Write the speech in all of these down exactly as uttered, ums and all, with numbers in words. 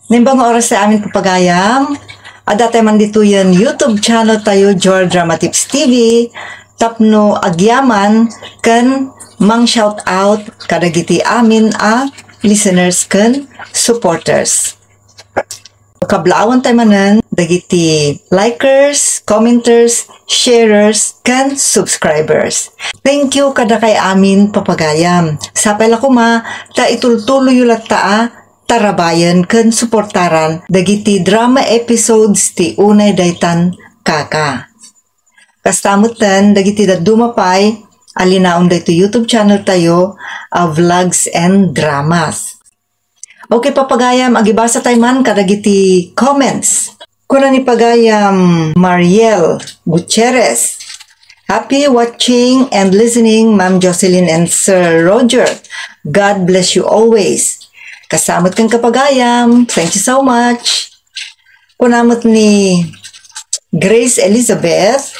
Naimbag nga oras ti amin, papagayam. Adda tay man ditoyen YouTube channel tayo, Joy Drama Tips T V, tapno agyaman ken mang-shout out kadagiti amin a listeners ken supporters. Kablaawan tay manen dagiti likers, commenters, sharers, ken subscribers. Thank you kadakay amin, papagayam. Sapay la koma ta itultuloyyo latta a tarabayen ken suportaran dagiti drama episodes ti unay daytan kaka. Kasta metten dagiti dadduma pay a linaon daytoy YouTube channel tayo a Vlogs and Dramas. Okay, papagayam, agibasa tay man kadagiti comments. Kuna ni pagayam Mariel Gutierrez, "Happy watching and listening, Ma'am Jocelyn and Sir Roger. God bless you always." Kasta met ken kapagayam. Thank you so much. Kuna met ni Grace Elizabeth,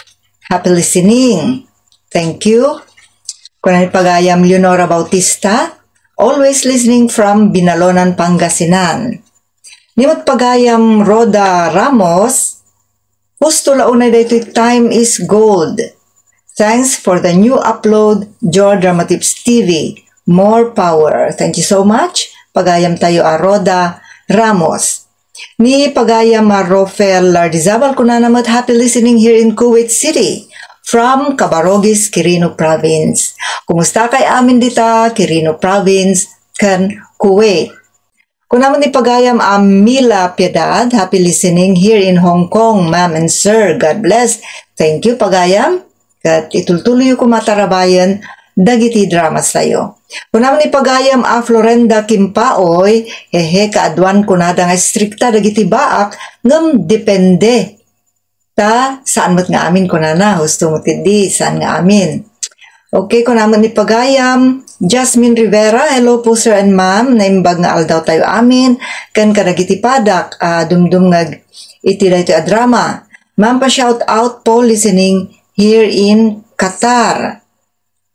"Happy listening." Thank you. Kuna ni pagayam Leonora Bautista, "Always listening from Binalonan, Pangasinan." Ni met pagayam Rhoda Ramos, "Husto la unay daytoy, time is gold. Thanks for the new upload, Joy Drama Tips T V. More power." Thank you so much, pagayam tayo a Rhoda Ramos. Ni pagayam a Rofel Lardizabal, kunana met, "Happy listening here in Kuwait City from Cabarogis, Quirino Province." Kumusta kay amin dita, Quirino Province, ken Kuwait? Kuna met ni pagayam a Mila Piedad, "Happy listening here in Hong Kong, ma'am and sir. God bless." Thank you, pagayam. Ket itultuloyyo koma tarabayen dagiti dramas tayo. Kuna met ni pagayam a Florenda Kimpaoy, "Hehe, kaaduan kunada nga istrikta dagiti baak, ngem depende. Ta saan met nga amin," kunana, husto met idi, saan nga amin. Okay, kuna met ni pagayam Jasmine Rivera, "Hello po, sir and ma'am. Naimbag nga aldaw tayo amin ken kadagiti padak a dumdumngeg iti daytoy a drama. Ma'am, pa-shout out po, listening here in Qatar.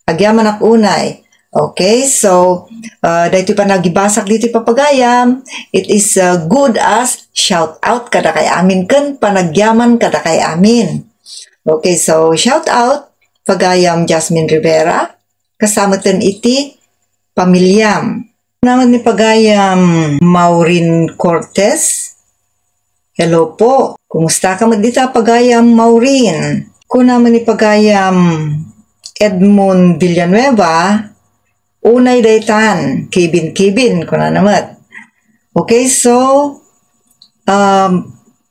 Agyamanak unay." Okay, so, ah, daytoy panagibasak ditoy, papagayam, it is, ah, good as shout out kadakay amin ken panagyaman kadakay amin. Okay, so shout out, pagayam Jasmine Rivera, kasta metten iti pamiliam. Kuna met ni pagayam Maureen Cortez, "Hello po. Kumusta ka met dita, pagayam Maureen?" Kuna met ni pagayam Edmond Villanueva, "Unay daytan, kibin-kibin," kunana met. Okay, so, um,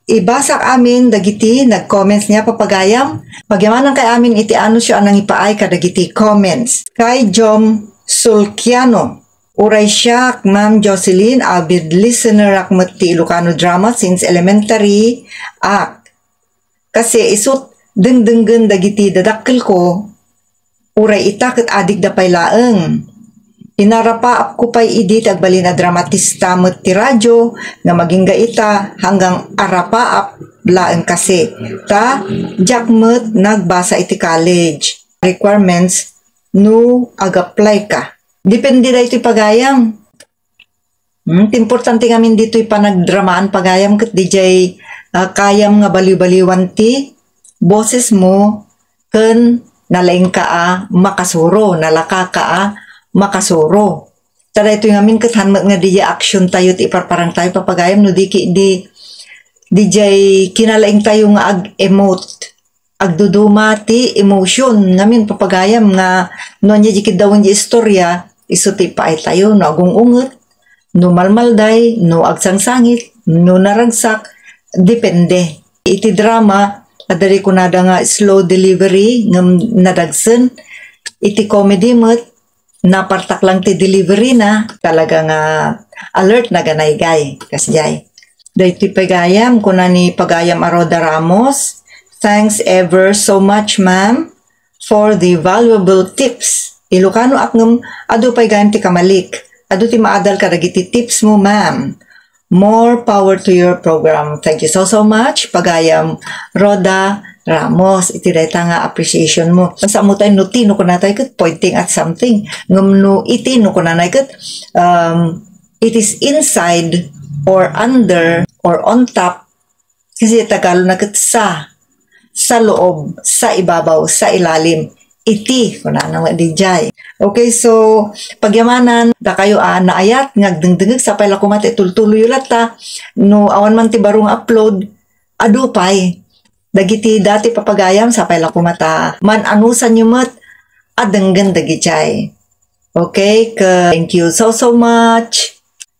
ibasak amin dagiti nag-comments niya, papagayam. Pagyamanan kay amin iti anusyo a nangipaay kadagiti comments. Kay Jom Sulkiano, "Uray siak, Ma'am Jocelyn, avid listenerak met ti Ilocano drama since elementary ak. Kasi isut' dengdenggen dagiti dadakkelko, uray ita ket adigda pay laeng. Inarapaapko pay idi ti agbalin a dramatista met ti radyo nga magingga ita hanggang arapaap laeng kasi. Ta diak met nagbasa iti college requirements no ag-apply ka." Depende daytoy, pagayam. Hmm, ti importante ngamin ditoy panagdramaan, pagayam, ket dijay, ah, kayam nga baliw-baliwan ti boses mo ken nalaingka a makasuro, nalakaka a makasuro. Ta daytoy ngamin ket han met nga dijay action tayo ti iparparang tayo, papagayam, no di ki-, di, dijay kinalaing tayo nga ag-emote, agduduma ti emotion ngamin, papagayam, nga no ania di kiddawen di istorya, isu ti ipaay tayo, no agung-unget, no malmalday, no agsangsangit, no naragsak, depende. Iti drama, adda di kunada nga slow delivery, ngem nadagsen. Iti comedy met, napartak lang ti delivery na, talaga nga alert, naganaygay, kasjay. Daytoy pagayam, kuna ni pagayam a Rhoda Ramos, "Thanks ever so much, ma'am, for the valuable tips. Ilocano ak ngem adu pay gayam ti kamalik. Adu ti maadal kadagiti tips mo, ma'am. More power to your program." Thank you so, so much, pagayam Rhoda Ramos, iti dayta nga appreciation mo. Basta mo tayo, no ti, no kunatay ket pointing at something. Ngem no iti, no kunanay ket, um, it is inside or under, or on top, kasi Tagalog na ket sa, sa loob, sa ibabaw, sa ilalim, iti, kunana met dijay. Okay, so, pagyamanan, dakayo a naayat, nga agdengdengngeg, sapay la koma ta itultuloyyo latta, no awan man ti baro nga upload, adu pay. Dagiti dati papagayam, sapay la koma ta man-anusanyo met a denggen dagijay. Okay, ke-, thank you so, so much.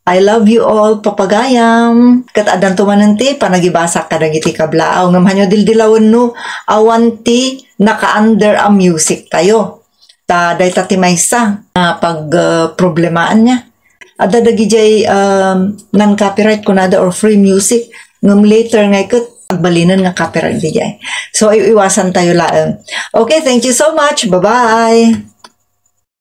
I love you all, papagayam. Ket addanto manen ti panagibasa kadagiti kablaaw. Ngem hanyo dildilawen no awan ti naka-under a music tayo. Ta dayta ti maysa a pag, ah, problemaanna. Adda dagijay, um, non-copyright kunada or free music. Ngem later nga ket agbalinen nga copyright dijay. So, iwasan tayo laeng. Okay, thank you so much. Bye-bye.